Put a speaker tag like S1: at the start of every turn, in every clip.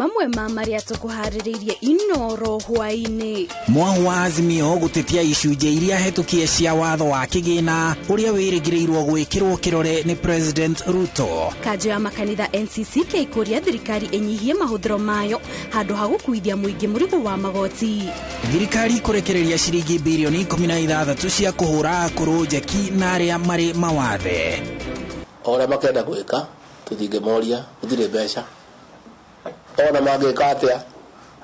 S1: Mamwe ma marĩa tũkũharĩrĩirie Inoro hwaĩ-inĩ.
S2: Mwahu wa Azimio gũtetia icunjĩ iria hetũkie cia watho wa kĩgĩna ũrĩa wĩrĩgĩrĩirwo gwĩkĩrwo kĩrore nĩ President Ruto.
S1: Kanjũ ya makanitha NCC kĩikũria thirikari ĩnyihie mahũthĩro mayo handũ ha gũkuithia mũingĩ mũrigo wa magoti.
S2: Thirikari kũrekereria ciringi birioni 16 cia kũhũra akũrũ njeki na arĩa marĩ mawathe.
S3: Ũrĩa makenda gwĩka tũtingĩmoria gũtirĩ mbeca ona mangĩka atĩa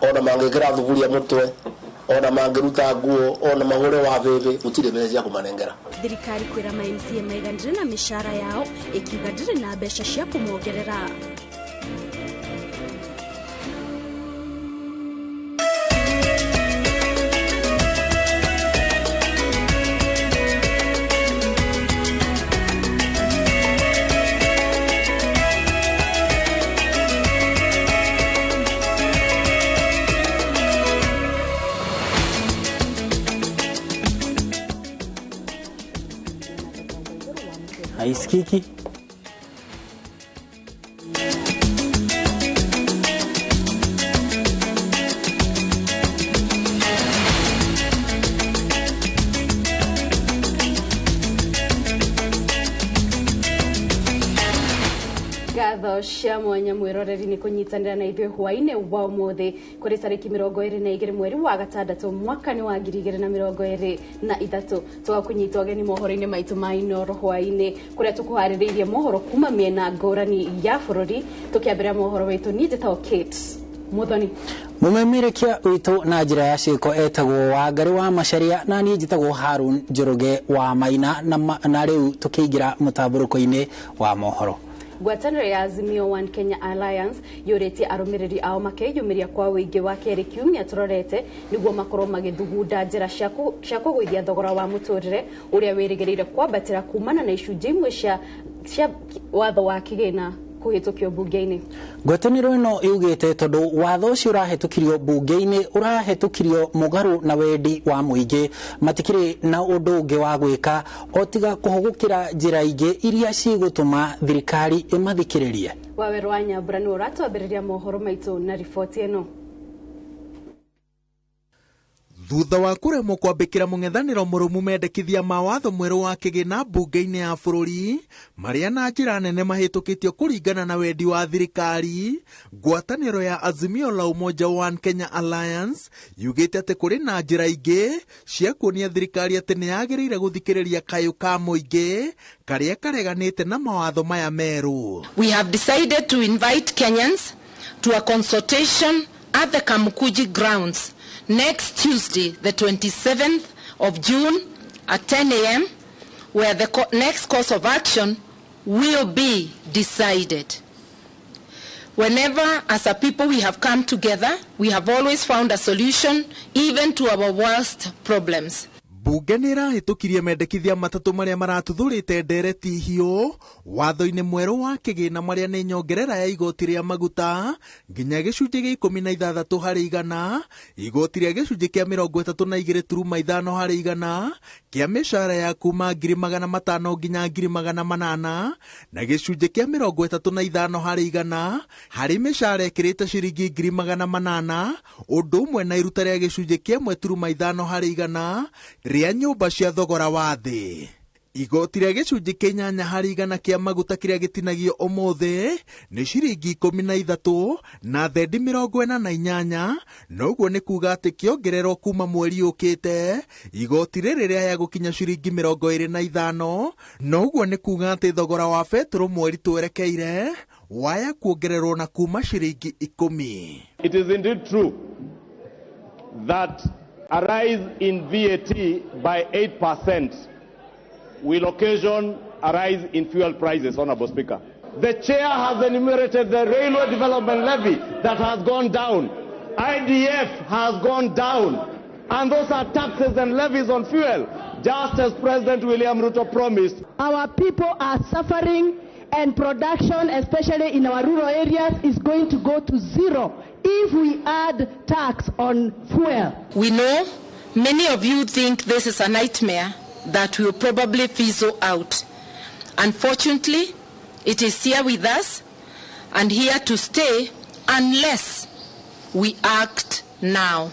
S3: ona mangĩkĩra thuburia mũtwe ona mangĩruta nguo ona mahũre wa bĩbĩ gũtirĩ mbeca cia kũmanengera.
S1: Thirikari kwĩra ma MCA maiganĩre na mĩcara yao ĩkiuga ndĩrĩ na mbeca cia kũmongerera.
S2: Haisikiki.
S1: Ngatho cia mwanya mwĩroreri nĩ kũnyitanĩra na ithuĩ hwaĩ-inĩ wa ũmũthĩ kũrĩ tarĩki 22 mweri wa gatandatũ mwaka nĩ wa 2023. Tũgakũnyita ũgeni mohoro-inĩ maitũ ma Inoro hwaĩ-inĩ kũrĩa tũkũharĩrĩirie mohoro kuma mĩena ngũrani ya bũrũri. Tũkĩambĩrĩria mohoro witũ niĩ njĩtagwo Kate Muthoni.
S2: Mũmemerekia witũ na njĩra ya ciĩko etagwo Wangari wa Macharia na niĩ njĩtagwo Harun Njoroge wa Maina na rĩu tũkĩingĩra mũtambũrũko-inĩ wa mohoro.
S1: Ngwatanĩro ya Azimio One Kenya Alliance yũrĩtie arũmĩrĩri ao makeyumĩria kwa ũingĩ wa kerĩ kiumia tũrorete nĩguo makorwo magĩthugunda njĩra cia kũgũithia thogora wa mũtũrĩre ũrĩa wĩrĩgĩrĩire kwambatĩra kumana na icunjĩ imwe cia watho wa kĩgĩna kũhĩtũkio mbunge-inĩ.
S2: Ngwatanĩro ĩno yugĩte tondũ watho ũcio ũrahĩtũkirio mbunge-inĩ ũrahĩtũkirio mũgarũ na wendi wa mũingĩ, matikĩrĩ na ũndũ ũngĩ wa gwĩka o tiga kũhũgũkĩra njĩra ingĩ iria cigũtũma thirikari ĩmathikĩrĩrie.
S1: Wawerũ wa Nyambura nĩwe ũratwambĩrĩria mohoro maitũ na riboti ĩno.
S4: Thutha wa kũremwo kwambĩkĩra mũng'ethanĩro mũrũmu mendekithia ma watho mwerũ wa kĩgĩna mbunge-inĩ ya bũrũri marĩa na njĩra nene mahĩtũkĩtio kũringana na wendi wa thirikari, ngwatanĩro ya Azimio la Umoja One Kenya Alliance yugĩte atĩ kũrĩ na njĩra ingĩ cia kuonia thirikari atĩ nĩ yagĩrĩire gũthikĩrĩria kayũ ka mũingĩ karĩa kareganĩte na mawatho maya merũ.
S5: We have decided to invite Kenyans to a consultation at the Kamukuji grounds next Tuesday, the 27th of June at 10 a.m., where the next course of action will be decided. Whenever, as a people, we have come together, we have always found a solution, even to our worst problems.
S4: Bunge nĩ ĩrahĩtũkirie mendekithia matatũ marĩa maratuthũrĩte ndereti hiũ watho-inĩ mwerũ wa kĩgĩna marĩa nĩ nyongerera ya igoti rĩa maguta nginya gĩcunjĩ gĩa 16 harĩ igana, igoti rĩa gĩcunjĩ kĩa 32.5 harĩ igana, kĩa mĩcara ya kuma 500,000 nginya 800,000 na gĩcunjĩ kĩa 35 harĩ igana harĩ mĩcara ĩkĩrĩte ciringi 800,000, ũndũ ũmwe na iruta rĩa gĩcunjĩ kĩa 1.5 harĩ igana rĩa nyũmba cia thogora wa thĩ. Igoti rĩa gĩcunjĩ kĩa 8 harĩ igana kĩa maguta kĩrĩa gĩtinagio ũmũthĩ nĩ ciringi 13 na thendi 48, noguo nĩ kuga atĩ kĩongererwo kuma mweri ũkĩte igoti rĩrĩ rĩaya gũkinya ciringi 25, noguo nĩ kuga atĩ thogora wa betũrũ mweri twerekeire waya kuongererwo na kuma ciringi 10.
S6: It is indeed true that a rise in VAT by 8% will occasion a rise in fuel prices, Honorable Speaker. The chair has enumerated the railway development levy that has gone down. IDF has gone down. And those are taxes and levies on fuel, just as President William Ruto promised.
S7: Our people are suffering, and production, especially in our rural areas, is going to go to zero if we add tax on fuel.
S5: We know many of you think this is a nightmare that will probably fizzle out. Unfortunately, it is here with us and here to stay unless We act now.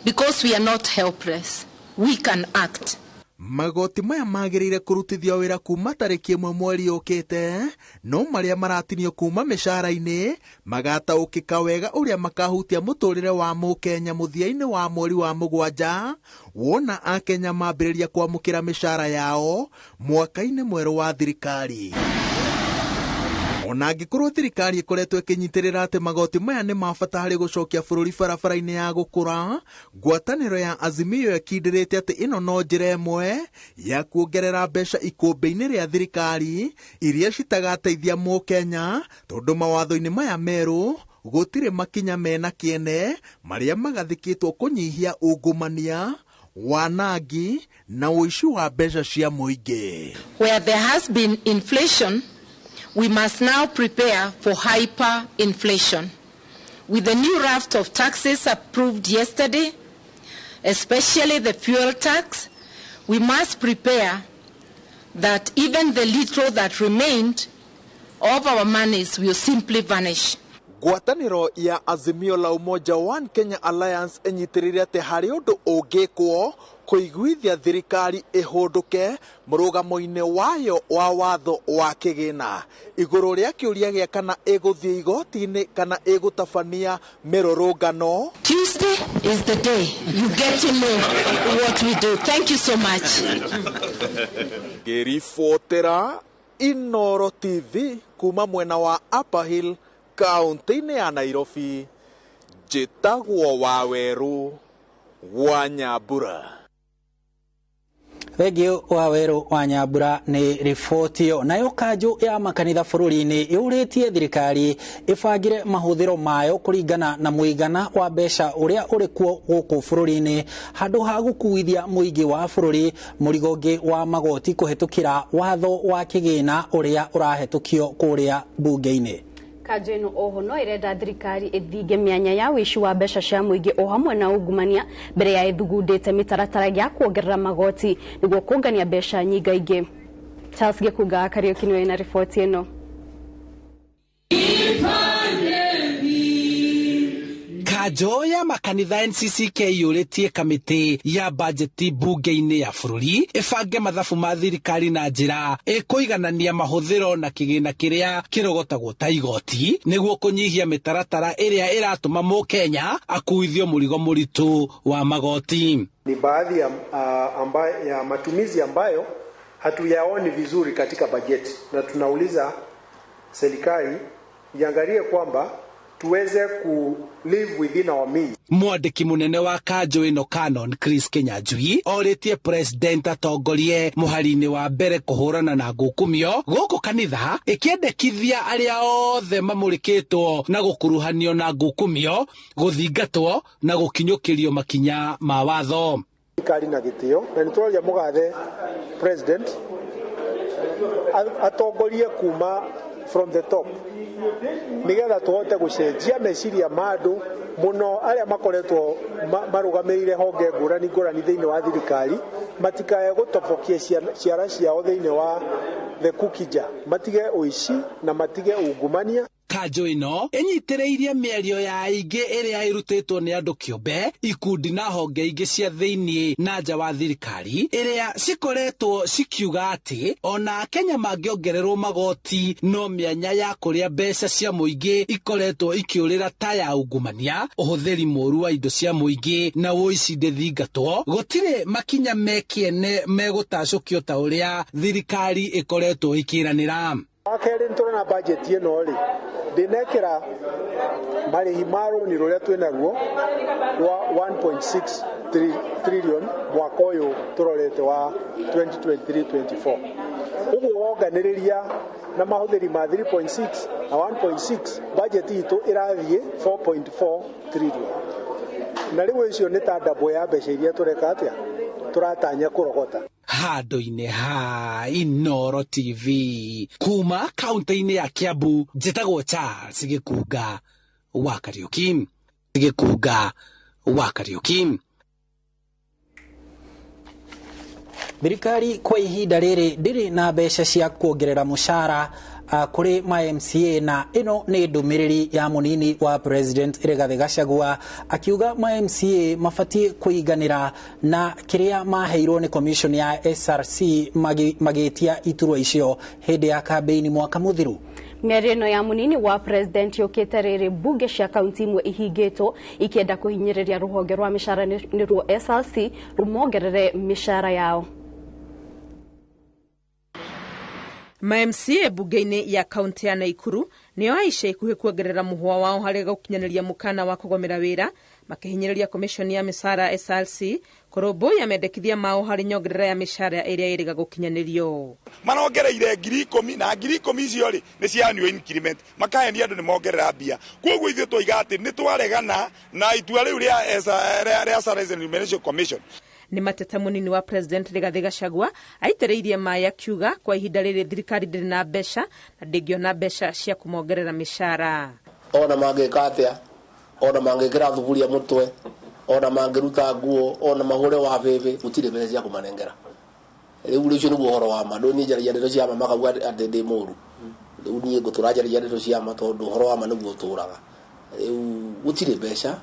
S5: Because we are not helpless. We can act.
S4: Magoti maya magĩrĩire kũrutithio wĩra kuma tarĩki 1 mweri ũkĩte, no marĩa maratinio kuma mĩcara-inĩ magataũkĩka wega ũrĩa makahutia mũtũrĩre wa mũkenya mũthia-inĩ wa mweri wa 7 wona akenya mambĩrĩria kwamũkĩra mĩcara yao mwaka-inĩ mwerũ wa thirikari. Ona angĩkorwo thirikari ĩkoretwo ĩkĩnyitĩrĩra atĩ magoti maya nĩ ma bata harĩ gũcokia bũrũri barabara-inĩ ya gũkũra, ngwatanĩro ya Azimio ĩkindĩrĩte atĩ ĩno no njĩra ĩmwe ya kuongerera mbeca ikũmbĩ-inĩ rĩa thirikari iria citagateithia mũkenya, tondũ mawatho-inĩ maya merũ gũtirĩ makinya mena kĩene marĩa magathĩkĩtwo kũnyihia ungumania, wanangi na ũici wa mbeca cia mũingĩ.
S5: Where there has been inflation, we must now prepare for hyperinflation. With the new raft of taxes approved yesterday, especially the fuel tax, we must prepare that even the little that remained of our monies will simply vanish.
S4: Ngwatanĩro ya Azimio la Umoja One Kenya Alliance ĩnyitĩrĩire atĩ harĩ ũndũ ũngĩkwo kũiguithia thirikari ĩhũndũke mũrũgamo-inĩ wayo wa watho wa kĩgĩna igũrũ rĩa kĩũria gĩa kana ĩgũthiĩ igoti-inĩ kana ĩgũtabania mĩrũrũngano.
S5: Tuesday is the day you get to know what we do. Thank you so much.
S4: Ngĩribotera Inoro TV kuma mwena wa Upper Hill kaunti-inĩ ya Nairobi, njĩtagwo Wawerũ wa Nyambura.
S2: Thengiũ Wawerũ wa Nyambura nĩ riboti ĩyo. Nayo kanjũ ya makanitha bũrũri-inĩ yũrĩtie thirikari ĩbangĩre mahũthĩro mayo kũringana na mũigana wa mbeca ũrĩa ũrĩ kuo gũkũ bũrũri-inĩ handũ ha gũkuithia mũingĩ wa bũrũri mũrigo ũngĩ wa magoti kũhetũkĩra watho wa kĩgĩna ũrĩa ũrahetũkio kũrĩa mbunge-inĩ.
S1: Kanjũ ĩno oho no ĩrenda thirikari ĩthinge mĩanya ya ũici wa mbeca cia mũingĩ o hamwe na ungumania mbere ya ĩthugundĩte mĩtaratara ya kuongerera magoti nĩguo kũngania mbeca nyingaingĩ. Charles Gĩkunga wa Kariũki nĩwe na riboti ĩno.
S8: Kanjũ ya makanitha NCCK yũrĩtie kamĩtĩ ya bajeti bunge-inĩ ya bũrũri ĩbange mathabu ma thirikari na njĩra ĩkũiganania mahũthĩro na kĩgĩna kĩrĩa kĩrogotagwo ta igoti nĩguo kũnyihia mĩtaratara ĩrĩa ĩratũma mũkenya akuithio mũrigo mũritũ wa magoti.
S9: Ni baadhi ya matumizi ambayo hatuyaoni vizuri katika bajeti, na tunauliza serikali iangalie kwamba tuweze ku live within our means.
S8: Mwandĩki mũnene wa kanjũ ĩno Canon Chris Kinyanjui orĩtie president atongorie mũhari-inĩ wa mbere kũhũrana na ngukumio gũkũ kanitha ĩkĩendekithia arĩa othe mamũrĩkĩtwo na gũkuruhanio na ngukumio gũthingatwo na gũkinyũkĩrio makinya ma watho.
S9: Thirikari na gĩtĩo na nĩtũraria mũgathe president atongorie kuma from the top nigetha tuhote gucenjia meciria ma andu muno aria makoretwo marugamiriire honge ngurani ngurani thiini wa thirikari matikae gutobokia ciara ciao thiini wa the cookie jar, matige uici na matige ungumania.
S8: Kanjũ ĩno ĩnyitĩrĩirie mĩario ya aingĩ ĩrĩa ĩrutĩtwo nĩ andũ kĩũmbe, ikundi na honge ingĩ cia thĩiniĩ na nja wa thirikari ĩrĩa cikoretwo cikiuga atĩ ona Akenya mangĩongererwo magoti no mĩanya ya kũrĩa mbeca cia mũingĩ ikoretwo ikĩũrĩra ta ya ungumania, ũhũthĩri mũũru wa indo cia mũingĩ na ũici ndĩthingatwo, gũtirĩ makinya mekĩene megũtacũkio ta ũrĩa thirikari ĩkoretwo ĩkĩranĩra.
S9: Wa kerĩ nĩtũrona bajeti ĩno rĩ ndĩnekĩra marĩhi ma rũni rũrĩa twĩnaruo rwa 1.6 trillion mwaka ũyũ tũrorete wa 2023-24. Ũguo wonganĩrĩria na mahũthĩri ma 3.6 na 1.6 bajeti itũ ĩrathiĩ 4.4 trillion. Na rĩu icio nĩ ta ndambo ya mbeca iria tũreka atĩa tũratanya kũrogota.
S8: Handũ-inĩ ha Inoro TV kuma kaunti-inĩ ya Kiambu, njĩtagwo Charles Gĩkunga wa Kariũki. Gĩkunga wa Kariũki.
S2: Thirikari kwa ihinda rĩrĩ ndĩrĩ na mbeca cia kuongerera mũcara kũrĩ ma MCA, na ĩno nĩ ndũmĩrĩri ya mũnini wa President Rigathĩ Gachagua akiuga ma MCA mabatiĩ kũiganĩra na kĩrĩa maheirwo nĩ commission ya SRC magĩtia iturwa icio hĩndĩ ya kambeini mwaka mũthiru.
S1: Mĩario ĩno ya mũnini wa president yũkĩte rĩrĩ mbunge cia kaunti imwe ihingĩtwo ikĩenda kũhinyĩrĩria rũhonge rwa mĩcara nĩruo SRC rumongerere mĩcara yao.
S10: Ma MCA bunge-inĩ ya kaunti ya Naikuru nĩo aica ikuhĩ kuongerera mũhwa wao harĩ gũkinyanĩria mũkana wa kũgomera wĩra, makĩhinyĩrĩria commission ya mĩcara SRC kũrũmbũiya mendekithia mao harĩ nyongerera ya mĩcara ĩrĩa ĩrĩga gũkinyanĩrio.
S11: Marongereire 10,000 na 10,000 icio rĩ nĩ cia annual increment, makahenia andũ nĩ mongerera mbia. Koguo ithuĩ twoiga atĩ nĩ twaregana na itua rĩu rĩa Salaries and Remuneration Commission.
S10: Nĩ mateta mũnini wa President Rigathĩ Gachagua aitĩrĩirie maĩ akiuga kwa ihinda rĩrĩ thirikari ndĩrĩ na mbeca na ndĩngĩona mbeca cia kũmongerera mĩcara.
S3: Ona mangĩka atĩa, ona mangĩkĩra thuburia mũtwe, ona mangĩruta nguo, ona mahũre wa bĩbĩ, gũtirĩ mbeca cia kũmanengera. Rĩu ũcio nĩguo ũhoro wa ma. Niĩ njaragia ndeto cia ma makauga atĩ ndĩ mũru. Rĩu niĩ ngũtũra njaragia ndeto cia ma tondũ ũhoro wa ma nĩguo ũtũraga. Rĩu gũtirĩ mbeca.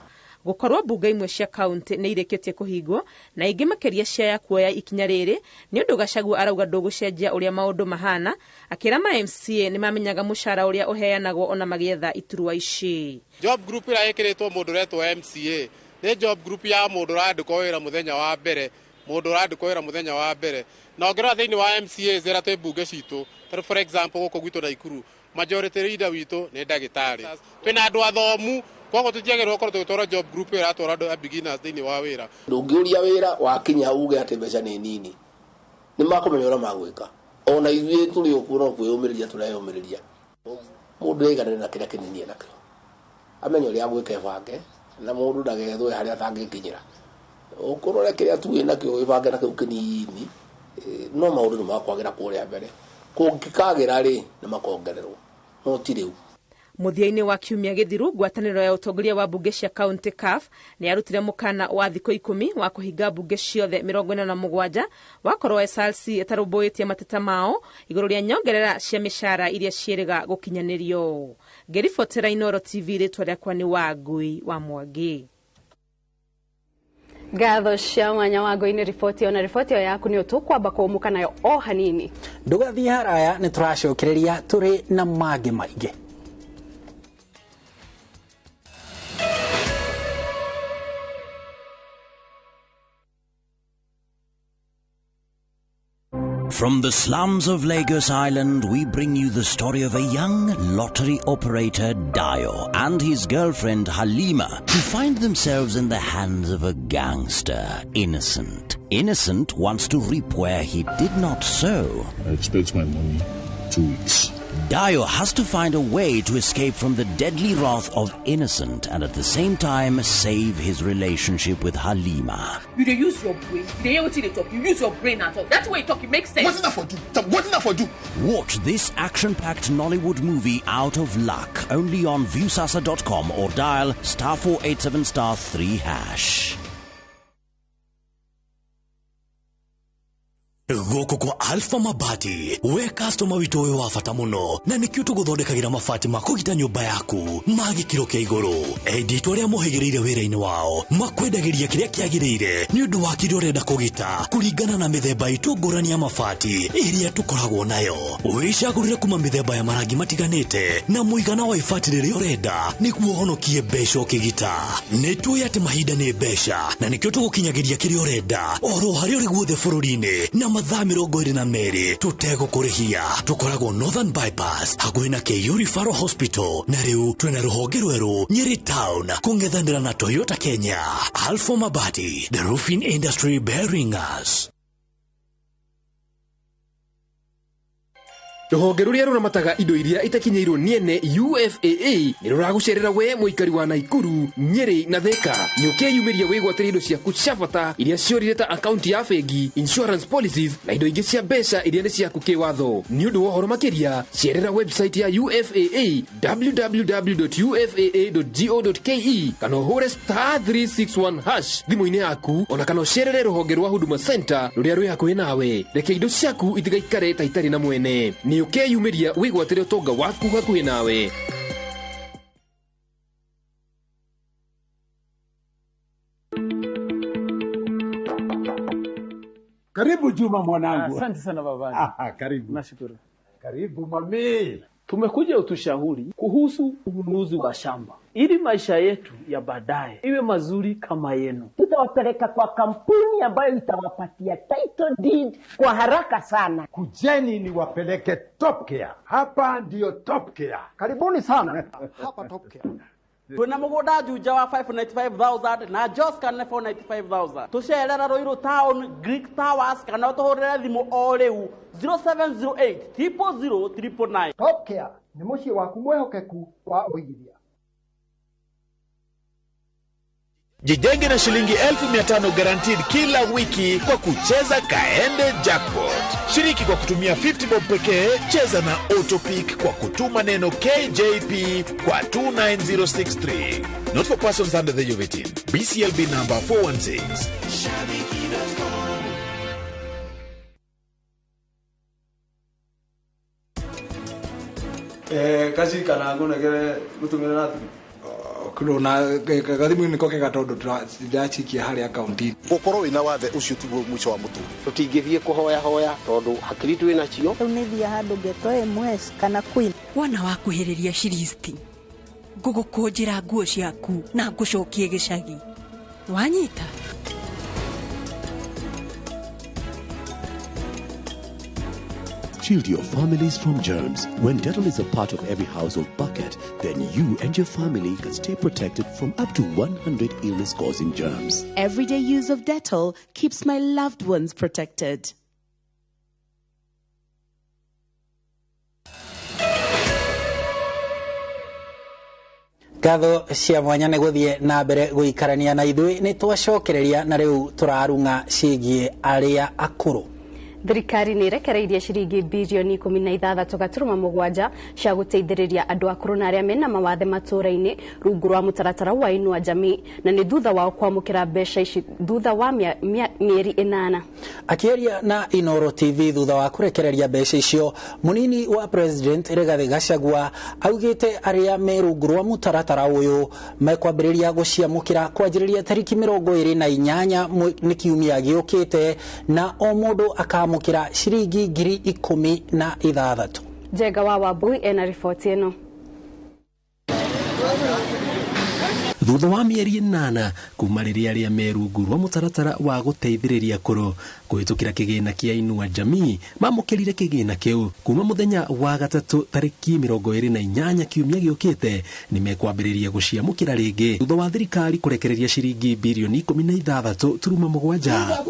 S10: Gũkorwo mbunge imwe cia kaunti nĩ irĩkĩtie kũhingwo na ingĩ makĩria cia kuoya ikinya rĩrĩ nĩ ũndũ Gachagua arauga ndũgũcenjia ũrĩa maũndũ mahana, akĩra ma MCA nĩ mamenyaga mũcara ũrĩa ũheanagwo ona magĩetha iturwa ici.
S12: Job group ĩrĩa ĩkĩrĩtwo mũndũ ũretwo MCA nĩ job group ya mũndũ ũrandĩkwo wĩra mũthenya wa mbere, mũndũ ũrandĩkwo wĩra mũthenya wa mbere. Na ũngĩrora thĩinĩ wa MCA zera twĩ mbunge citũ, tarĩu for example gũkũ gwitũ Naikuru majority leader witũ nĩ ndagĩtarĩ, twĩna andũ athomu, koguo tũtiagĩrĩirwo gũkorwo tũgĩtwara job group ĩyo ĩratwara andũ a beginners thĩinĩ wa wĩra.
S3: Ndũngĩũria wĩra wakinya uge atĩ mbeca nĩ nini, nĩ makũmenya ũrĩa magwĩka. Ona ithuĩ tũrĩ okuo no kwĩyũmĩrĩria tũreyũmĩrĩria. Mũndũ aiganĩre na kĩrĩa kĩnini enakĩo, amenye ũrĩa agwĩka ebange, na mũndũ ndagethwe harĩa atangĩkinyĩra. Ũkũrore kĩrĩa tu wĩnakĩo wĩbange na kĩu kĩnini, no maũndũ nĩ makwagĩra kũrĩa mbere. Kũngĩkagĩra rĩ, nĩ makongererwo, no ti rĩu.
S10: Mũthia-inĩ wa kiumia gĩthiru, ngwatanĩro ya ũtongoria wa mbunge cia kaunti CAF nĩ yarutire mũkana wa thikũ 10 wa kũhinga mbunge ciothe 47 wakorwo SRC ĩtarũmbũĩtie mateta mao igũrũ rĩa nyongerera cia mĩcara iria ciĩrĩga gũkinyanĩrio. Ngĩribotera Inooro TV, rĩtwa rĩakwa nĩ Wangui wa Mwangi.
S1: Ngatho cia mwanya wa ngoi nĩ riboti ona riboti yaku nĩ tũkwamba kũmũka nayo o hanini.
S2: Ndũgathiĩ haraya, nĩ tũracokereria tũrĩ na mangĩ maingĩ.
S13: From the slums of Lagos Island, we bring you the story of a young lottery operator, Dio, and his girlfriend, Halima, who find themselves in the hands of a gangster, Innocent. Innocent wants to reap where he did not sow.
S14: I expect my money 2 weeks.
S13: Dio has to find a way to escape from the deadly wrath of Innocent and at the same time save his relationship with Halima.
S15: You dey use your brain. You dey hear wetin dey talk. You use your brain at all. That's why you talk. It makes sense.
S14: What's that for do? What's that for do?
S13: Watch this action-packed Nollywood movie Out of Luck only on Viusasa.com or dial *487*3#.
S16: Gũkũ kwa Alpha Mabati, we customer witũ wĩ wa bata mũno, na nĩkĩo tũgũthondekagĩra mabati ma kũgita nyũmba yaku ma gĩkĩro kĩa igũrũ. Endia aitũ arĩa mohĩgĩrĩire wĩra-inĩ wao makwendagĩria kĩrĩa kĩagĩrĩire nĩ ũndũ wa kĩrĩa ũrenda kũgita kũringana na mĩthemba itũ ngũrani ya mabati ĩrĩa tũkoragwo nayo. Wĩcagũrĩre kuma mĩthemba ya marangi matiganĩte na mũigana wa ibati rĩrĩa ũrenda nĩguo ũhonokie mbeca ũkĩgita. Nĩ tũĩ atĩ mahinda nĩ mbeca na nĩkĩo tũgũkinyagĩria kĩrĩa ũrenda oro harĩa ũrĩ guothe bũrũri-inĩ na mathaa 22 tũtegũkũrĩhia. Tũkoragwo Northern Bypass hakuhĩ na KU Referral Hospital, na rĩu twĩna rũhonge rwerũ Nyeri Town kũng'ethanĩra na Toyota Kenya. Alpha Mabati, the roofing industry bearing us.
S17: Rũhonge rũrĩa rũramataga indo iria itakinyĩirwo nĩ ene UFAA nĩ rũragũcerera we mũikari wa Naikuru, Nyeri na Thika. Nĩũkeyumĩria wĩgwatĩre indo ciaku cia bata iria ciorire ta akaunti ya bengi, insurance policies na indo ingĩ cia mbeca iria nĩ ciaku kĩwatho. Nĩ ũndũ wa ũhoro makĩria, cerera website ya UFAA www.ufaa.go.ke kana ũhũre *361# thimũ-inĩ yaku, ona kana ũcerere rũhonge rwa Huduma Center rũrĩa rwĩ hakuhĩ nawe. Reke indo ciaku itigaikare ta itarĩ na mwene. Nĩ Nĩ ũkeyumĩria wĩgwatĩre ũtonga waku hakuhĩ nawe.
S18: Karibu Juma mwanangu.
S19: Asante sana baba.
S18: Ah, karibu.
S19: Nashukuru.
S18: Karibu mami.
S19: Tumekuja utushauri kuhusu ununuzi wa shamba ili maisha yetu ya baadaye iwe mazuri kama yenu.
S20: Tutawapeleka kwa kampuni ambayo itawapatia title deed kwa haraka sana.
S18: Kujeni niwapeleke Top Care. Hapa ndiyo Top Care.
S21: Karibuni sana. Hapa Top Care. Twina mugunda Juja wa 595,000 na Joska nĩ 495,000. Tucerera Ruiru Town, Greek Towers kana ũtũhũrĩre thimũ o rĩu 0708 000 999.
S22: Top Care nĩ mũciĩ waku mwĩhokeku wa ũigithia.
S23: Jijenge na shilingi 1500 guaranteed kila wiki kwa kucheza Kaende Jackpot. Shiriki kwa kutumia 50 bob pekee, cheza na Autopick kwa kutuma neno KJP kwa 29063. Not for persons under the age of 18. BCLB number 416.
S24: Kaci kana ngũnegere gũtũmĩra na thimũ
S25: na gathimu niko kega tondu ndiracikia harĩ akaunti.
S14: Gũkorwo wĩna wathe ũcio tiguo mũico wa mũtũrĩre.
S26: Tũtingĩthiĩ kũhoya hoya tondũ hakiri twĩ nacio.
S27: Rĩu nĩ thiaga handũ ngetoe MS kana Queen.
S28: Wona wakuhĩrĩria ciristi ngũgũkũnjĩra nguo ciaku na ngũcokie gĩcagi wanyita.
S16: Shield your families from germs. When Dettol is a part of every household bucket, then you and your family can stay protected from up to 100 illness-causing germs.
S29: Everyday use of Dettol keeps my loved ones protected.
S2: Ngatho cia mwanya nĩ gũthiĩ na mbere gũikarania na ithuĩ nĩ twacokereria na rĩu tũrarung'a ciĩgiĩ arĩa akũrũ.
S1: Thirikari nĩ ĩrekereirie ciringi birioni 16.7 cia gũteithĩrĩria andũ akũrũ na arĩa mena mawathe matũũra-inĩ rungu rwa mũtaratara wa Inua Jamii, na nĩ thutha wao kwamũkĩra mbeca ici thutha wa mĩeri 8.
S2: Akĩaria na Inoro TV thutha wa kũrekereria mbeca icio, mũnini wa President Rigathi Gachagua augĩte arĩa me rungu rwa mũtaratara ũyũ mekwambĩrĩria gũciamũkĩra kwanjĩrĩria tarĩki 28 nĩ kiumia gĩũkĩte, na o mũndũ akamũkĩra ciringi 16,000.
S1: Njega wa Wambui ena riboti ĩno.
S16: Thutha wa mĩeri 8 kuma rĩrĩa arĩa me rungu rwa mũtaratara wa gũteithĩrĩria akũrũ kũhĩtũkĩra kĩgĩna kĩa Inua Jamii mamũkĩrire kĩgĩna kĩu kuma mũthenya wa gatatũ tarĩki 28 kiumia gĩũkĩte nĩ mekwambĩrĩria gũciamũkĩra rĩngĩ thutha wa thirikari kũrekereria ciringi birioni 16.7.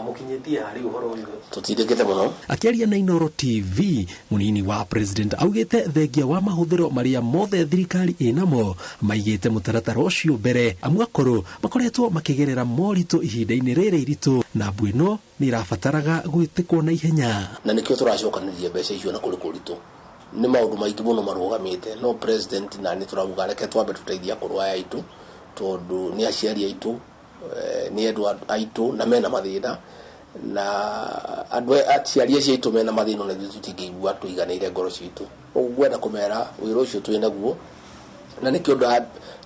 S30: Mũkinyĩtie harĩ ũhoro ũyũ
S3: tũtindĩkĩte mũno.
S16: Akĩaria na Inoro TV, mũnini wa President augĩte thengia wa mahũthĩro marĩa mothe thirikari ĩnamo maigĩte mũtaratara ũcio mbere, amu akũrũ makoretwo makĩgerera moritũ ihinda-inĩ rĩrĩ iritũ na mbu ĩno nĩ ĩrabataraga gwĩtĩkwo na ihenya.
S3: Na nĩkĩo tũracokanĩrĩria mbeca icio na kũrĩ kũritũ nĩ maũndũ maingĩ mũno marũgamĩte, no President na nĩ tũrauga reke twambe tũteithie akũrũ aya aitũ tondũ nĩ aciari aitũ, nĩ endwa aitũ na mena mathĩna, na andũ aciari acio aitũ mena mathĩna na ithuĩ tũtingĩigua tũiganĩire ngoro citũ. Ũguo ngwenda kũmera wĩra ũcio twĩ naguo, na nĩkĩo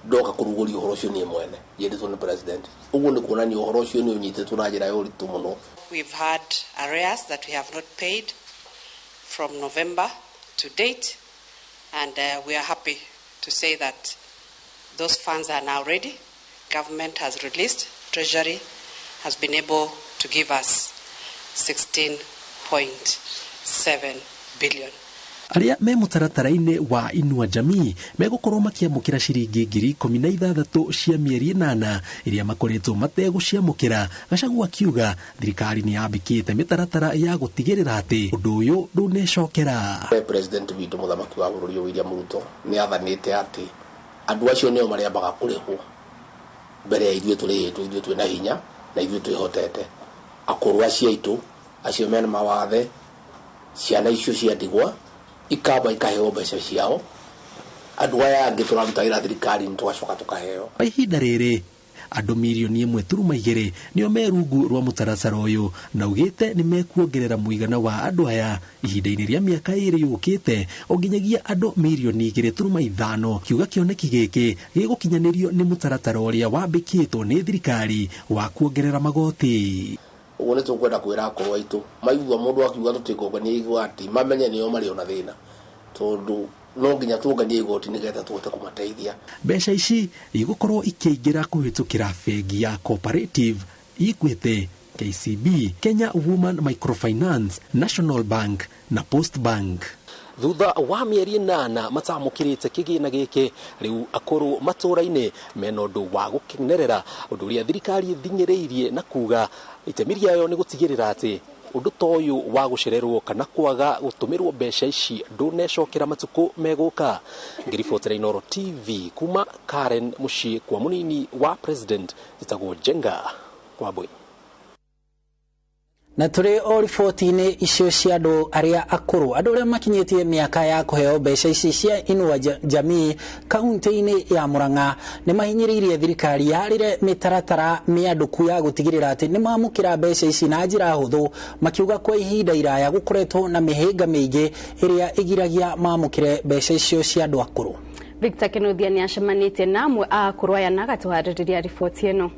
S3: ndoka kũrugũria ũhoro ũcio niĩ mwene njĩrĩtwo nĩ President. Ũguo nĩ kuonania ũhoro ũcio nĩ ũnyitĩtwo na njĩra ya ũritũ mũno.
S31: We've had arrears that we have not paid from November to date, and we are happy to say that those funds are now ready. Government has released, Treasury has been able to give us 16.7 billion.
S16: Arĩa me mũtaratara-inĩ wa Inua Jamii megũkorwo makĩamũkĩra ciringi 16,000 cia mĩeri 8 iria makoretwo mategũciamũkĩra. Gachagua akiuga thirikari nĩ yambĩkĩte mĩtaratara ya gũtigĩrĩra atĩ ũndũ ũyũ ndũnecokera.
S3: President witũ mũthamaki wa bũrũri William Ruto nĩ athanĩte atĩ andũ acio nĩo marĩambaga kũrĩhwo mbere ya ithuĩ tũrĩhĩtwo, ithuĩ twĩna hinya na ithuĩ twĩhotete. Akũrũ acio aitũ acio mena mawathe, ciana icio cia ndigwa ikamba ikaheo mbeca ciao, andũ aya angĩ tũrarutagĩra thirikari nĩ tũgacoka tũkaheo.
S16: Kwa ihinda rĩrĩ Andũ mirioni 1.2 nĩo me rungu rwa mũtaratara ũyũ, na ugĩte nĩ mekuongerera mũigana wa andũ aya ihinda-inĩ rĩa mĩaka 2 yũkĩte o nginyagia andũ mirioni 2.5. Kiuga kĩoneki gĩkĩ gĩgũkinyanĩrio nĩ mũtaratara ũrĩa wambĩkĩtwo nĩ thirikari wa kuongerera magoti.
S3: Ũguo nĩ tũkwenda kwĩra akũrũ aitũ maigua mũndũ akiuga tũtikũngania igoti mamenye nĩo marĩ ona thĩna, tondũ no nginya tũnganie igoti nĩgetha tũhote kũmateithia.
S16: Mbeca ici igũkorwo ikĩingĩra kũhĩtũkĩra bengi ya Cooperative, Equity, KCB, Kenya Women Microfinance, National Bank na Post Bank. Thutha wa mĩeri 8 matamũkĩrĩte kĩgĩna gĩkĩ, rĩu akũrũ matũũra-inĩ mena ũndũ wa gũkenerera ũndũ ũrĩa thirikari ĩthing'ĩrĩirie na kuga itemi rĩayo nĩ gũtigĩrĩra atĩ ũndũ ta ũyũ wa gũcererwo kana kwaga gũtũmĩrwo mbeca ici ndũnecokera matukũ megũka. Ngĩribotera Inooro TV kuma Karen, mũciĩ kwa mũnini wa president, njĩtagwo Njenga Wambui.
S2: Na tũrĩ o riboti-inĩ icio cia andũ arĩa akũrũ, andũ arĩa makinyĩtie mĩaka ya kũheo mbeca ici cia Inua Jamii kaunti-inĩ ya Murang'a nĩ mahinyĩrĩirie thirikari yarĩre mĩtaratara mĩandũku ya gũtigĩrĩra atĩ nĩ mamũkĩra mbeca ici na njĩra hũthũ, makiuga kwa ihinda iraya gũkoretwo na mĩhĩnga mĩingĩ ĩrĩa ĩgiragia mamũkĩre mbeca icio cia andũ akũrũ.
S1: Victor Kinuthia nĩ acemanĩtie na amwe a akũrũ aya na agatũharĩrĩria riboti ĩno.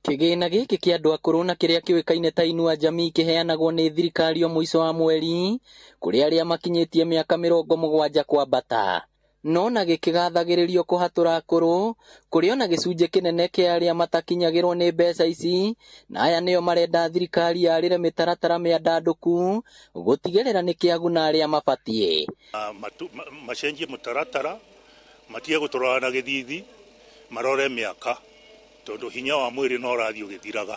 S4: Kĩgĩna gĩkĩ kĩa andũ akũrũ na kĩrĩa kĩũĩkaine ta Inua Jamii kĩheanagwo nĩ thirikari o mũico wa mweri kũrĩ arĩa makinyĩtie mĩaka 70 kwambata. No na gĩkĩgathagĩrĩrio kũhatũra akũrũ, kũrĩ ona gĩcunjĩ kĩnene kĩa arĩa matakinyagĩrwo nĩ mbeca ici, na aya nĩo marenda thirikari yarĩre mĩtaratara mĩandandũku gũtigĩrĩra nĩ kĩaguna arĩa mabatiĩ.
S5: Macenjie mũtaratara, matige gũtũrora na gĩthithi, marore mĩaka, tondũ hinya wa mwĩrĩ no ũrathiĩ ũgĩthiraga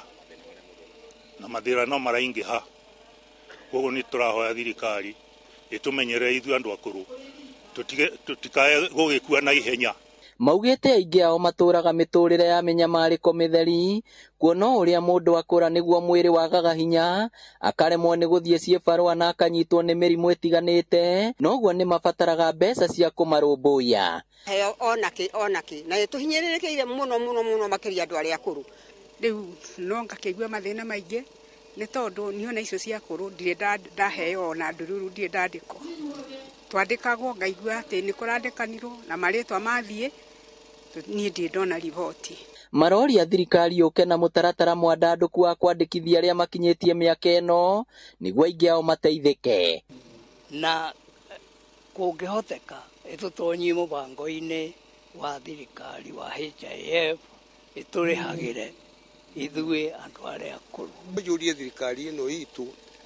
S5: na mathĩna no maraingĩha. Koguo nĩ tũrahoya thirikari ĩtũmenyerere ithuĩ andũ akũrũ, tũtikae gũgĩkua na ihenya.
S4: Maugĩte aingĩ ao matũraga mĩtũrĩre ya mĩnyamarĩko mĩtheri, kuona ũrĩa mũndũ akũra nĩguo mwĩrĩ wagaga hinya, akaremwo nĩ gũthiĩ ciĩbarũa na akanyitwo nĩ mĩrimũ ĩtiganĩte, noguo nĩ mabataraga mbeca cia kũmarũmbũiya.
S6: Heo onakĩ onakĩ na tũhinyĩrĩrĩkĩire mũno mũno mũno makĩria andũ arĩa akũrũ.
S7: Rĩu no ngakĩigua mathĩna maingĩ nĩ tondũ niĩ ona icio cia akũrũ ndirĩ ndaheo ona ndururu, ndirĩ ndandĩkwo. Twandĩkagwo ngaigua atĩ nĩ kũrandĩkanirwo na marĩtwa mathiĩ, niĩ ndirĩ ndona riboti.
S4: Maroria thirikari yũke na mũtaratara mwandandũku wa kwandĩkithia arĩa makinyĩtie mĩaka ĩno nĩguo aingĩ ao mateithĩke.
S8: Na kũngĩhoteka ĩtũtonyie mũbango-inĩ wa thirikari wa HIF ĩtũrĩhagĩre ithuĩ andũ arĩa akũrũ.
S9: Njũrie thirikari ĩno itũ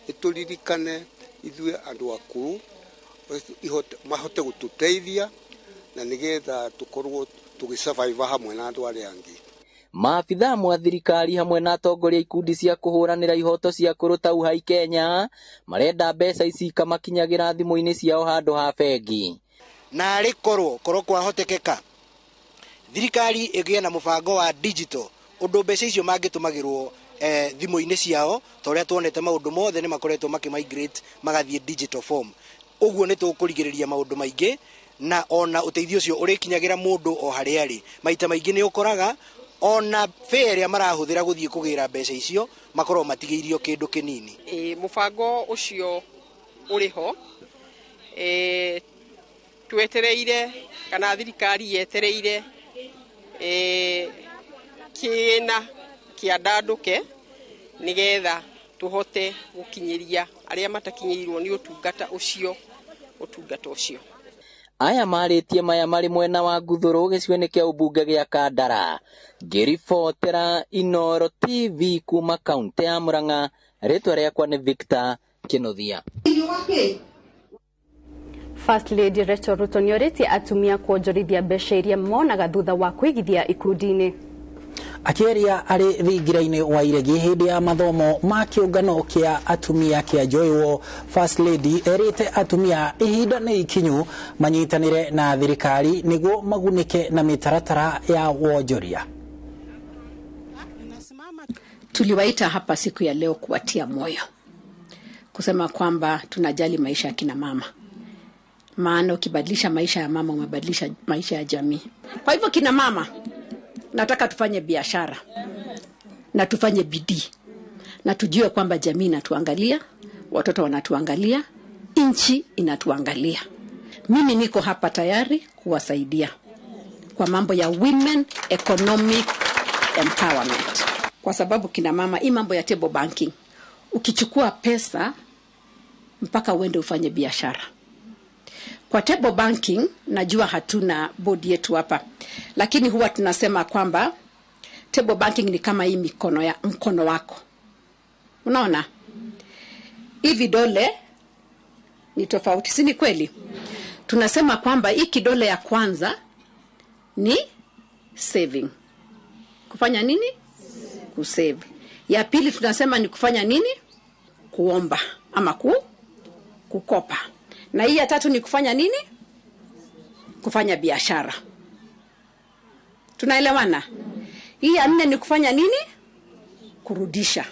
S9: ĩtũririkane ithuĩ andũ akũrũ, mahote gũtũteithia na nĩgetha tũkorwo tũgĩsurvive hamwe na andũ arĩa angĩ.
S4: Maabithaa amwe a thirikari hamwe na atongoria ikundi cia kũhũranĩra ihoto cia akũrũ ta Uhai Kenya marenda mbeca ici ikamakinyagĩra thimũ-inĩ ciao handũ ha bengi.
S10: Na arĩ korwo kwahotekeka thirikari ĩgĩe na mũbango wa digital ũndũ mbeca icio mangĩtũmagĩrwo thimũ-inĩ ciao, ta ũrĩa tuonete maũndũ mothe nĩ makoretwo makĩmigrate magathiĩ digital form. Ũguo nĩ tũkũrigĩrĩria maũndũ maingĩ na ona ũteithio ũcio ũrĩkinyagĩra mũndũ o harĩa arĩ. Maita maingĩ nĩ ũkoraga ona fare ĩrĩa marahũthĩra gũthiĩ kũgĩra mbeca icio makorwo matigĩirio kĩndũ kĩnini.
S11: Mũbango ũcio ũrĩ ho, twetereire kana thirikari yetereire kĩna kĩandandũke nĩgetha tũhote gũkinyĩria arĩa matakinyĩirwo nĩ ũtungata ũcio.
S4: Aya marĩtie maya marĩ mwena wa Nguthũrũ gĩcigo-inĩ kĩa ũmbunge gĩa Kandara. Ngĩribotera Inooro TV kuma kaunti ya Murang'a, rĩtwa rĩakwa nĩ Victor Kinuthia.
S1: First Lady Rachel Ruto nĩorĩtie atumia kuonjorithia mbeca iria monaga thutha wa kũigithia ikundi-inĩ.
S2: Akĩaria arĩ thingira-inĩ wa Iregi hĩndĩ ya mathomo ma kĩũngano kĩa atumia kĩa Joywo, First Lady erĩte atumia ihinda nĩ ikinyu manyitanĩre na thirikari nĩguo magunĩke na mĩtaratara ya wonjoria.
S12: Tuliwaita hapa siku ya leo kuwatia moyo, kusema kwamba tunajali maisha ya kina mama, maana ukibadilisha maisha ya mama umebadilisha maisha ya jamii. Kwa hivyo kina mama, Nataka tufanye biashara na tufanye bidii na tujue kwamba jamii inatuangalia, watoto wanatuangalia, nchi inatuangalia. Mimi niko hapa tayari kuwasaidia kwa mambo ya women economic empowerment, kwa sababu kina mama, hii mambo ya table banking, ukichukua pesa mpaka uende ufanye biashara. Kwa table banking, najua hatuna bodi yetu hapa, lakini huwa tunasema kwamba table banking ni kama hii mikono ya mkono wako. Unaona? Hii vidole ni tofauti, si ni kweli? Tunasema kwamba hii kidole ya kwanza ni saving. Kufanya nini? Kusave. Ya pili tunasema ni kufanya nini? Kuomba ama kukopa. Na hii ya tatu ni kufanya nini? Kufanya biashara. Tunaelewana? Hii ya nne ni kufanya nini? Kurudisha.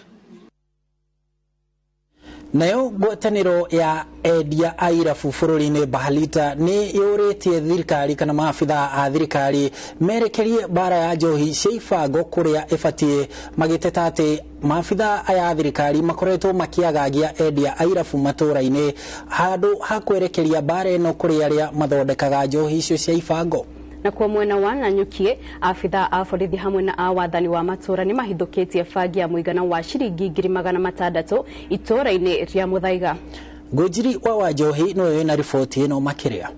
S2: Nayo ngwatanĩro ya endia a irabu bũrũri-inĩ Bahalita nĩ yũrĩtie thirikari kana maabitha a thirikari merekerie mbara ya njohi cia ibango kũrĩa ĩbatiĩ, magĩteta atĩ maabitha aya a thirikari makoretwo makĩagagia endia a irabu matũũra-inĩ handũ ha kwerekeria mbara ĩno kũrĩ arĩa mathondekaga njohi icio cia ibango.
S1: Na kwa mwena wa Nanyuki, afitha a borithi hamwe na a wathani wa matura ni mahithũkĩtie bangi ya mũigana wa ciringi 600,000 itũũra-inĩ rĩa Muthaiga.
S2: Ngũnjiri wa Wanjohi nĩwe wĩna riboti ĩno makĩria.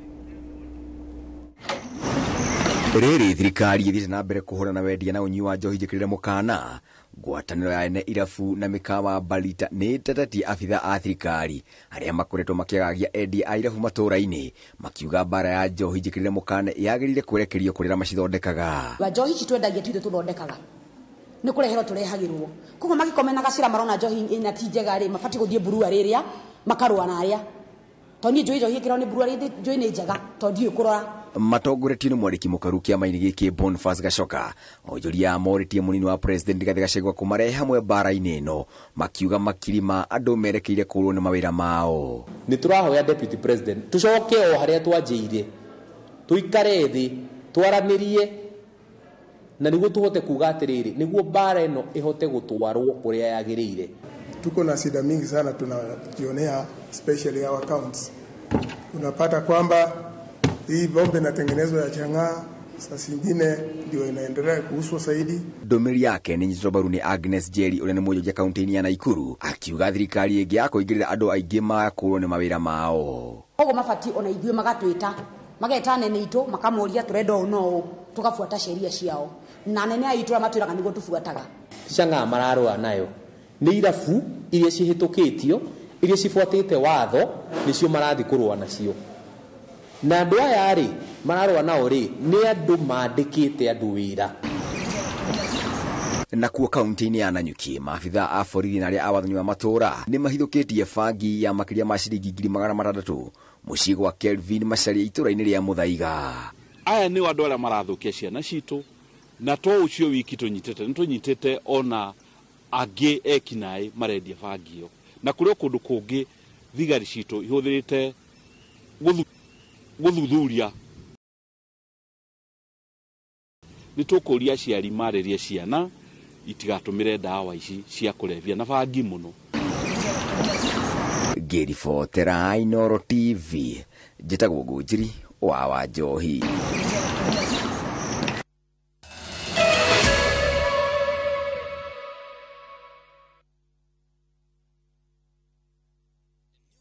S13: Rĩrĩ thirikari ĩthiĩte na mbere kũhũrana wendia na ũnyui wa njohi njĩkĩrĩre mũkana. Ngwatanĩro ya ene irabu na mĩkawa Balita nĩ ĩtetetie abitha a thirikari arĩa makoretwo makĩagagia endia a irabu matũũra-inĩ, makiuga mbara ya njohi njĩkĩrĩre mũkana yagĩrĩire kwerekerio kũrĩ arĩa macithondekaga.
S15: Njohi ici twendagia ti ithuĩ tũthondekaga, nĩ kũreherwo tũrehagĩrwo, koguo magĩkomena gacĩra marona njohi ĩna ti njega rĩ, mabatiĩ gũthiĩ brewery ĩrĩa makarũa na arĩa, tondũ niĩ njũĩ njohi ĩkĩrwo nĩ brewery, njũĩ nĩ njega tondũ ndiũĩ kũrora.
S13: Matongoretio nĩ mwandĩki mũkaru kĩama-inĩ gĩkĩ Boniface Gachoka, onjoria morĩtie mũnini wa president Rigathĩ Gachagua kũmarehe hamwe mbara-inĩ ĩno, makiuga makiri ma andũ merekeire kũũrwo nĩ mawĩra mao.
S17: Nĩ tũrahoya deputy president tũcoke o harĩa twanjĩire, tũikare thĩ twaranĩrie, na nĩguo tũhote kuga atĩrĩrĩ, nĩguo mbara ĩno ĩhote gũtwarwo kũrĩa yagĩrĩire.
S18: Tuko na shida mingi sana tunajionea, especially our accounts. Unapata kwamba hii bombe inatengenezwa ya chang'aa, saa zingine ndio inaendelea kuuzwa zaidi.
S13: Ndũmĩrĩri yake nĩ nyitĩtwo mbaru nĩ Agnes Njeri ũrĩa nĩ mwonjoria kaunti-inĩ ya Naikuru, akiuga thirikari ĩngĩ ya kũingĩrĩra andũ aingĩ makũrwo nĩ mawĩra mao.
S15: Koguo mabatiĩ ona ithuĩ magatwĩta, mageta anene aitũ makamoria tũrenda ũũ na ũũ, tũgabuata sheria ciao, na anene aitũ arĩa matwĩraga nĩguo tũbuataga.
S17: Chang'aa mararũa nayo nĩ irabu iria cihĩtũkĩtio, iria cibuatĩte watho, nĩcio marathiĩ kũrũa nacio. Na andũ aya rĩ mararũa nao rĩ nĩ andũ mandĩkĩte andũ wĩra.
S13: Nakuo kaunti-inĩ ya Nanyuki, maabitha a borithi na arĩa a wathani wa matũũra nĩ mahithũkĩtie bangi ya makĩria ma ciringi 600,000 mũciĩ gwa Kelvin Macharia itũũra-inĩ rĩa Muthaiga.
S19: Aya nĩ andũ arĩa marathũkia ciana citũ, na to ũcio wiki tũnyitĩte, nĩ tũnyitĩte ona angĩ ekinaĩ marendia bangi ĩyo, na kũrĩ o kũndũ kũngĩ thigari citũ ihũthĩrĩte gũthuthuria. Nĩ tũkũria aciari marĩrie ciana itigatũmĩre ndawa ici cia kũrebia na bangi mũno.
S13: Ngĩribotera Inooro TV, njĩtagwo Ngũnjiri wa Wanjohi.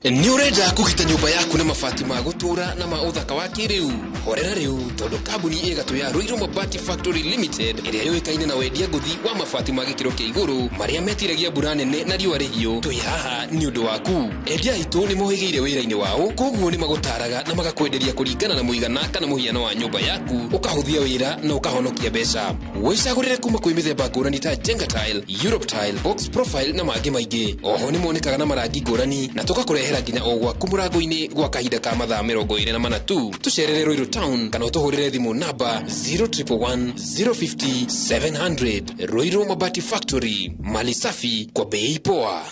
S20: Nĩ ũrenda kũgita nyũmba yaku na mabati ma gũtũũra na ma ũthaka wa kĩrĩu? Horera rĩu, tondũ kambuni ĩgatũ ya Ruiru Mabati Factory Limited ĩrĩa yũĩkaine na wendia ngũthi wa mabati ma gĩkĩro kĩa igũrũ marĩa metiragia mbura nene na riũa rĩhiũ, twĩ haha nĩ ũndũ waku. Endia aitũ nĩ mohĩgĩire wĩra-inĩ wao, koguo nĩ magũtaraga na magakwenderia kũringana na mũigana kana mũhiano wa nyũmba yaku, ũkahũthia wĩra na ũkahonokia mbeca. Wĩcagũrĩre kuma kwĩ mĩthemba ngũrani ta Jenga Tile, Europe Tile, Box Profile na mangĩ maingĩ. Oho nĩ monekaga na marangi ngũrani na tũgakũrehera nginya o gwaku mũrango-inĩ gwa kahinda ka mathaa 24 tu. Tũcerere Ruiru Town kana ũtũhũrĩre thimũ namba 0111 050 700. Ruiru Mabati Factory, mali safi kwa bei poa.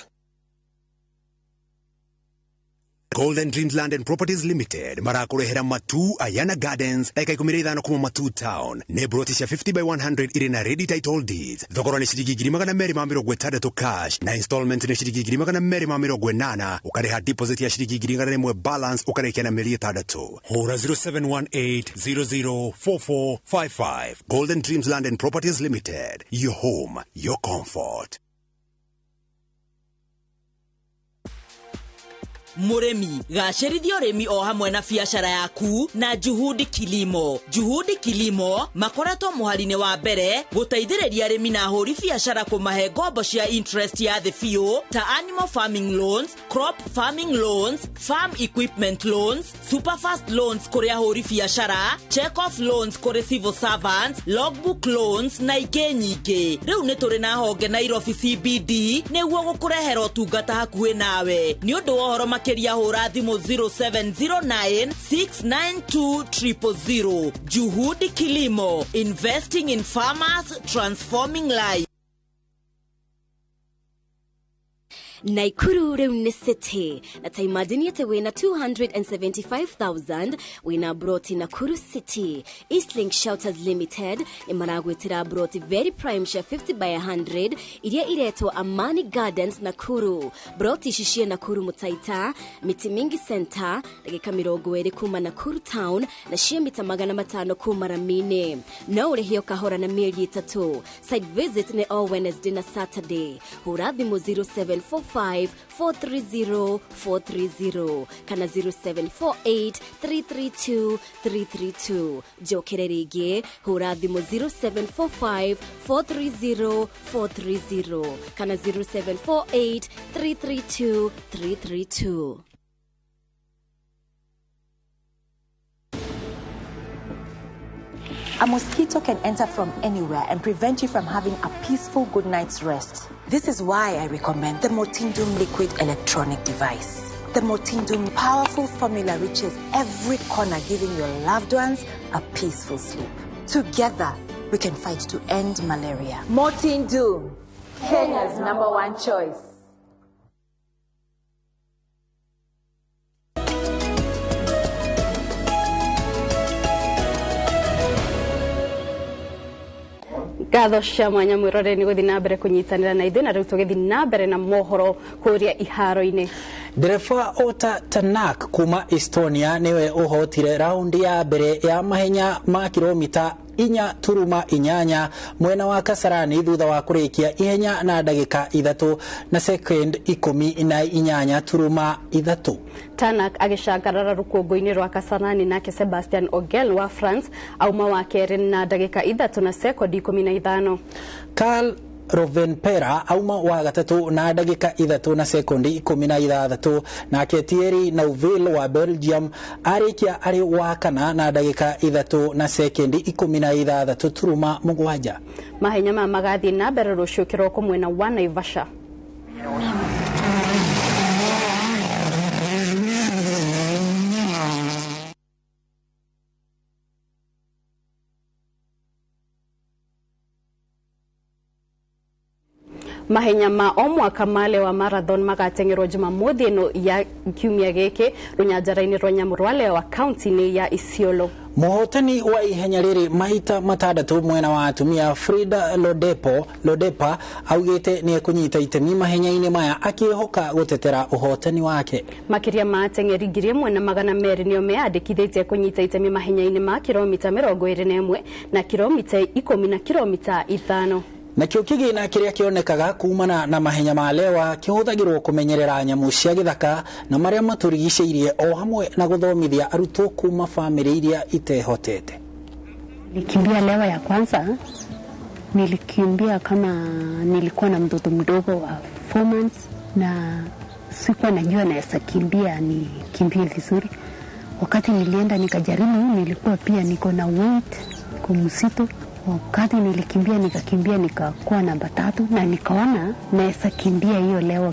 S14: Golden Dreams Land and Properties Limited marakũrehera Matu Ayana Gardens eka 15 kuma Matu Town nĩ broti cia 50 by 100 irĩ na ready title deeds. Thogora nĩ ciringi 260,000 cash na installment nĩ ciringi 280,000, ũkarĩha deposit ya ciringi 100,000, balance ũkarĩkia na mĩeri 6. Hũra 0718004455. Golden Dreams Land and Properties Limited, your home, your comfort.
S21: Mũrĩmi gacĩrithia ũrĩmi o hamwe na biacara yaku na Juhudi Kilimo. Juhudi Kilimo makoretwo mũhari-inĩ wa mbere gũteithĩrĩria arĩmi na ahũri biacara kũmahe ngombo cia interest ya thĩ biũ ta animal farming loans, crop farming loans, farm equipment loans, superfast loans kũrĩ ahũri biacara, check off loans kũrĩ civil servants, logbook loans na ingĩ nyingĩ. Rĩu nĩ tũrĩ na honge Nairobi CBD nĩguo gũkũrehera ũtungata hakuhĩ nawe. Nĩ ũndũ wa ũhoro makĩria hũra thimũ 0709 692 000. Juhudi Kilimo, investing in farmers, transforming lives.
S22: Naikuru rĩu nĩ city na ta imagine atĩ wĩna 275,000 wĩna broti Nakuru City. Eastlink Shelters Limited nĩ maragwĩtĩra broti very prime cia 50 by 100 iria iretwo Amani Gardens Nakuru. Broti ici ciĩ Nakuru Mutaita, Miti Mingi Center, ndagĩka 20 kuma Nakuru Town na ciĩ mita 500 kuma Ramini. No ũrĩhio kahora na mĩeri 3. Site visit nĩ o Wednesday na Saturday. Hũra thimũ 0745 430 430 kana 0748 332 332. Njokere rĩngĩ, hũra thimũ 0745 430 430 kana 0748 332 332.
S23: A mosquito can enter from anywhere and prevent you from having a peaceful good night's rest. This is why I recommend the Mortindum liquid electronic device. The Mortindum powerful formula reaches every corner, giving your loved ones a peaceful sleep. Together, we can fight to end malaria.
S24: Mortindum, Kenya's #1 choice.
S1: Ngatho cia mwanya mwirore ni guthi na mbere kunyitanira na ithuĩ, na rĩu tũgĩthiĩ na mbere na mohoro kũrĩa iharo-inĩ.
S2: Ndereba Ota Tanak kuma Estonia niwe ũhotire raundi ya mbere ya mahenya ma kilomita 4.8 mwena wa Kasarani thutha wa kũrĩkia ihenya na ndagĩka 3 na second 18.3.
S1: Tanak agĩcangarara rũkũngũ-inĩ rwa Kasarani, nake Sebastian Ogel wa France auma wa kerĩ na ndagĩka 3 na sekondi 15.
S2: Karl Rovenpera auma wa gatatũ na ndagĩka 3 na sekondi 16, nake Thierry Neuville wa Belgium arĩkia arĩ wa kana na ndagĩka 3 na sekondi 16.7.
S1: Mahenya maya magathiĩ na mbere rũciũ kĩroko mwena wa Naivasha. Mahenya ma o mwaka male wa marathon magateng'erwo Jumamothi ĩno ya kiumia gĩkĩ rũnyanjara-inĩ rwa Nyamũ rwa Lewa kaunti-inĩ ya Isiolo.
S2: Mũhotani wa ihenya rĩrĩ maita 6 mwena wa atumia Frida Lodepa augĩte nĩ ekũnyita itemi mahenya-inĩ maya akĩhoka gũtetera ũhotani wake.
S1: Makĩria ma ateng'eri 1200 nĩo meyandĩkithĩtie kũnyita itemi mahenya-inĩ ma kilomita 21 na kilomita 10 na kilomita 5.
S2: Nakĩo kĩgĩna kĩrĩa kĩonekaga kumana na mahenya ma Lewa kĩhũthagĩrwo kũmenyerera nyamũ cia gĩthaka na marĩa matũrigicĩirie o hamwe na gũthomithia arutwo kuma bamĩrĩ iria itehotete.
S25: Nilikimbia Lewa ya kwanza, nilikimbia kama nilikuwa na mtoto mdogo wa 4 months na sikuwa najua naweza kimbia nikimbie vizuri. Wakati nilienda nikajaribu, nilikuwa pia niko na weight kwa msito. Wakati nilikimbia nikakimbia nikakuwa namba 3 na nikaona naweza kimbia hiyo Lewa.